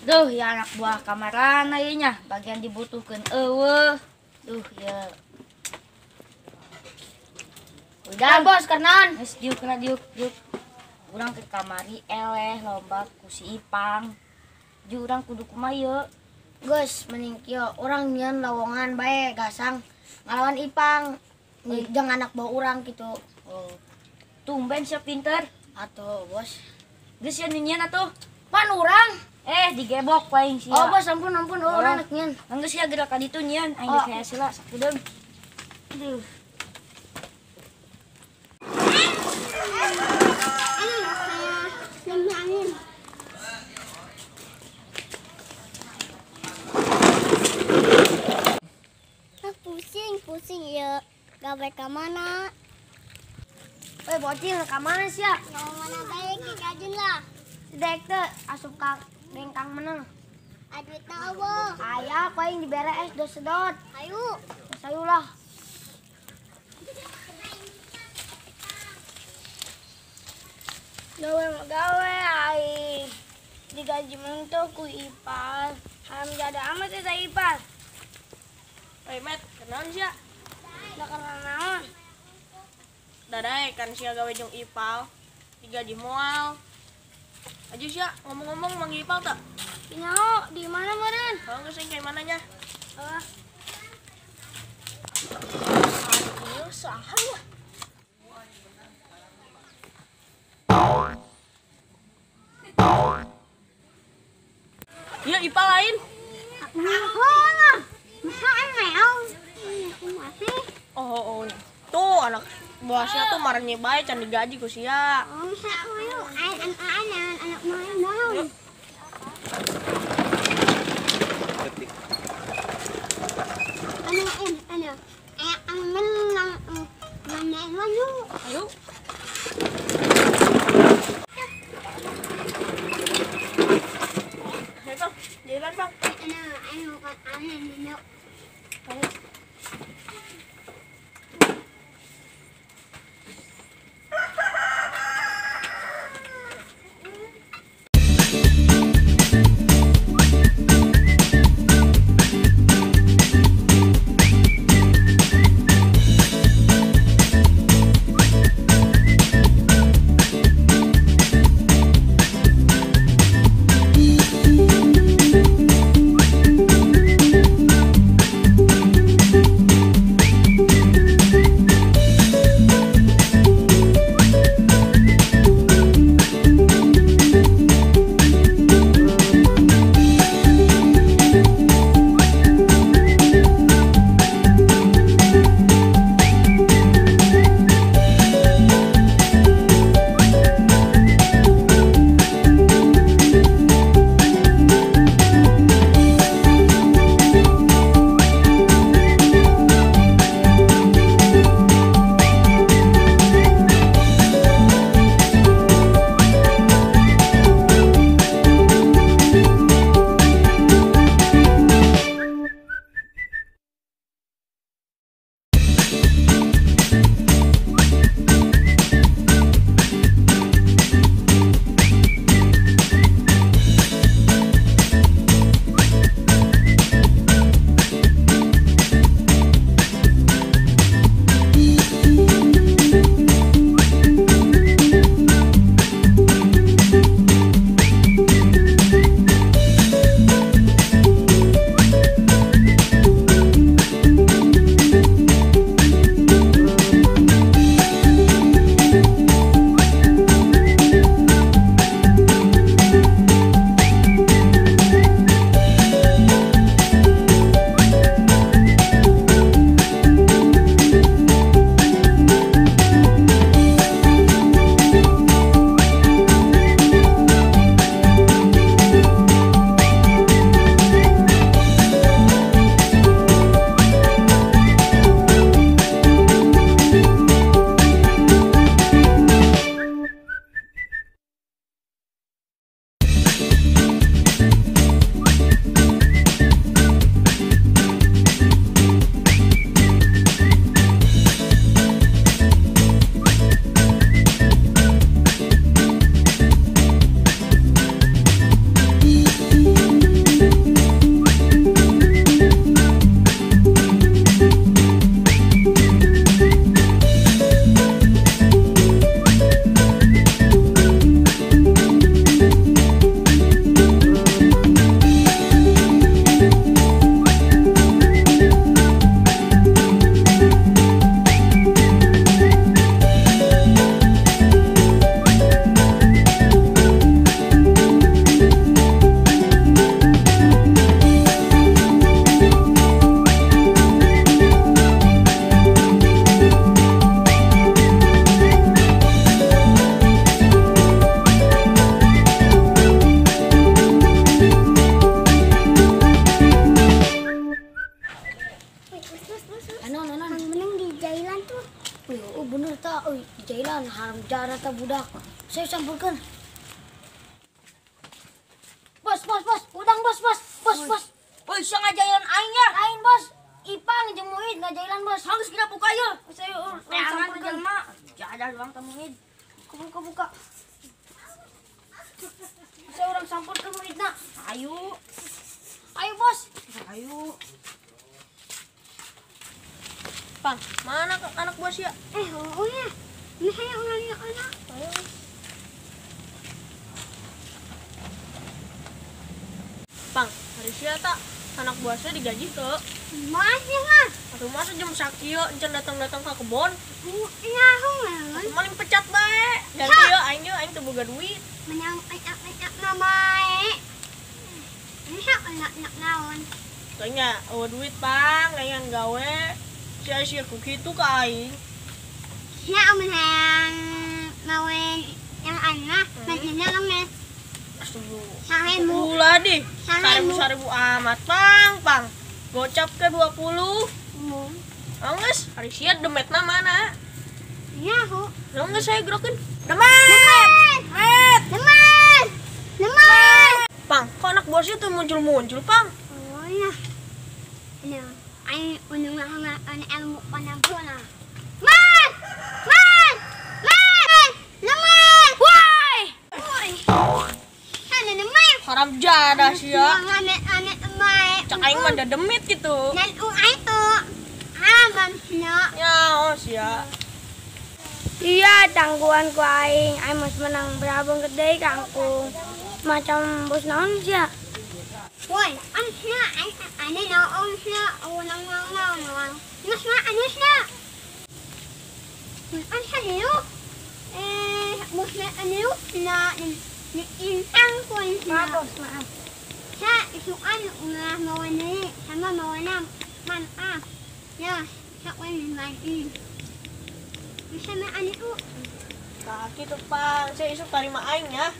Duh, ya anak buah kamarana ieu nya, bagian dibutuhkeun eueuh. Duh, ya. Udah, bos, kenaon? Geus diuk kena diuk, diuk. Urang ke kamari eleh lomba ku si Ipang. Ju urang kudu kumaha ieu? Geus, mending kieu urang nyieun lowongan bae gasang ngalawan Ipang. Jeung anak buah urang kitu. Oh. Tumben sia pinter. Atuh, bos. Geus sia nyieun atuh. Pan urang. Digebok paling sia. Oh, bos, ampun, ampun. Oh, urang rek nyieun. Geus sia gerak ka ditu nyieun, aing geus aya sila sakudeung. Aduh. Pusing, pusing ya. Gawe ka mana? Weh, bocil ka mana sia? Ka mana bae ki gajun lah. Dek teh asup ka bengkang menang. Aduitna eueuh. Aya paling dibere es dos sedot. Ayo. Ayo lah. Gawe gawe aing. Digaji mentok ku Ipal. Haram jada amat eta Ipal. Hei, Met, kenaon sia? Da karena naon? Dadae kan sia gawe jeung Ipal. Digaji moal. Aja sia ngomong-ngomong manggil Ipal tak? Nyaho, di mana meureun? Kalau geus aing kayak mananya? Heeh. Aduh, saha ya? Ya Ipal lain. Oh, oh, tuh anak buah sia tuh marahnya bae can digaji ku sia. Ayo. Ayo, Bang. Jalan, Bang. Haram jadah teh budak. Saya sampeurkeun. Bos, bos, bos, udang bos, bos, bos, bos. Woi, sia ngajailan aing ya. Lain bos, Ipang jeung Muid ngajailan bos. Geus kira buka ieu. Saya Teangan teh jelema. Jadah doang teh Muid. Buka, buka. Saya urang sampeurkeun Muidna. Ayo. Ayo bos. Ayo. Pang, mana anak buah sia? Oh ya. Ini saya orangnya anak. Ayo. Pang, hari sia tak anak buah sia digaji teu? Masih mah. Atuh masa jam sakieu encan datang-datang ka kebon? Iya, heuh. Atuh maling pecat bae. Ganti yeuh aing yeuh aing teu boga duit. Menang anak-anak mah bae. Ini anak-anak naon? Tanya, eueuh duit Pang, aing gawe. Sia-sia ku kitu ka aing. Sia amun hayang mawe yang anak, maksudnya ngemes. Astagfirullah. Sarebu. Ulah deh. Sarebu. Sarebu amat, Pang, Pang. Gocap ke 20. Angges, hari sia demetna mana? Nyaho. Angges saya gerokin. Demet. Demet. Demet. Demet. Pang, kok anak bosnya tuh muncul-muncul, Pang? Oh iya. Nah, aing unung ngana ilmu panabona. Mas! Mas! Mas! Lemet! Woi! Ana demet. Haram jadah sia. Ane mae. Cak aing mah da demit gitu. Dan aing tuh. Ah, sia. Nyaho sia. Iya, tangguhan ku aing. Aing mah menang berabung gede kangkung. Macam bos naon sia. Woi, an sia ane naon sia, naon naon naon. Nas ma ane sia. An sia niu. Bos na ane na ni intang kun sia. Maaf, bos, maaf. Sia isu an ulah mawane sama mawana man ah. Ya, sak wan man i. Bisa ma ane u. Tah kitu Pang, sia isuk tarima aing ya.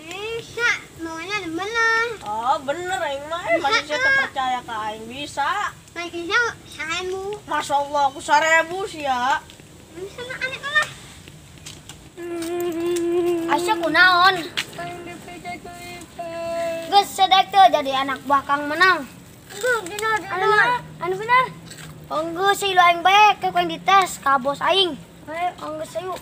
Bisa, maunya bener. Oh bener aing mah, masih saya terpercaya ke aing bisa. Masih 1000. Masya Allah, aku 1000 sih ya. Bisa mah anak lah. Aisyah kunaon? Geus sedek teu jadi anak buah Kang menang. Bener, Anu bener. Enggeus sih lu aing bae ke ku aing dites ka bos aing. Enggeus ayu.